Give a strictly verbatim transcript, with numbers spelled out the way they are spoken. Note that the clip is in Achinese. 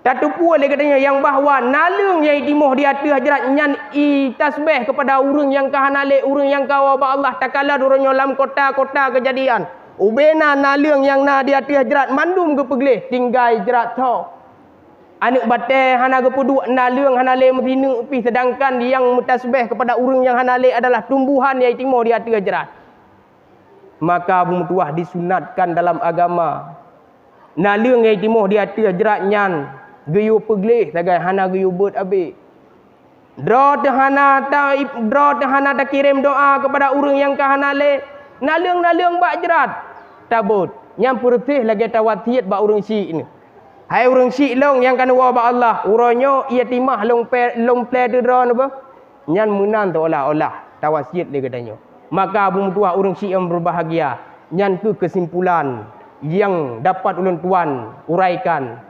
Tateupeue lé geutanyoe nyang bahwa naleueng nyang jitimoh di ateueh jrat nyan jitasbeh keupada ureuëng nyang ka hana lé, ureuëng nyang ka woe bak Allah, takalon uroe nyoe lam kota-kota keujadian. Ubena naleueng nyang na di ateueh jrat mandum geupeugleh, tinggai jrat tho. Aneuëk batée hana geupeuduek, naleueng hana lé meusineuk pih, seudangkan nyang meutasbeh keupada ureuëng nyang hana lé adalah tumbuhan nyang jitimoh di ateueh jrat. Maka beumeutuah disunatkan dalam agama, naleueng nyang jitimoh di ateueh jrat nyan geuyue peugleh sagai hana geuyue beuet abéh. Droe teuh hana ta-, droe teuh hana takirém doá keupada ureuëng nyang ka hana lé, naleueng-naleueng bak jrat tabeuet. Nyan peureuséh lagée tawasiet bak ureuëng syiek nyoe, "Hai ureuëng syiek lôn nyang ka neuwoe bak Allah, uroe nyoe ié timah lôn pe-, lôn plée teuh droe neuboh." Nyan meunan teuolah-olah tawasiet lé geutanyoe. Maka beumeutuah ureuëng syiek nyang beubahgia, nyan kheueh keusimpulan nyang dapat ulôn tuan uraikan.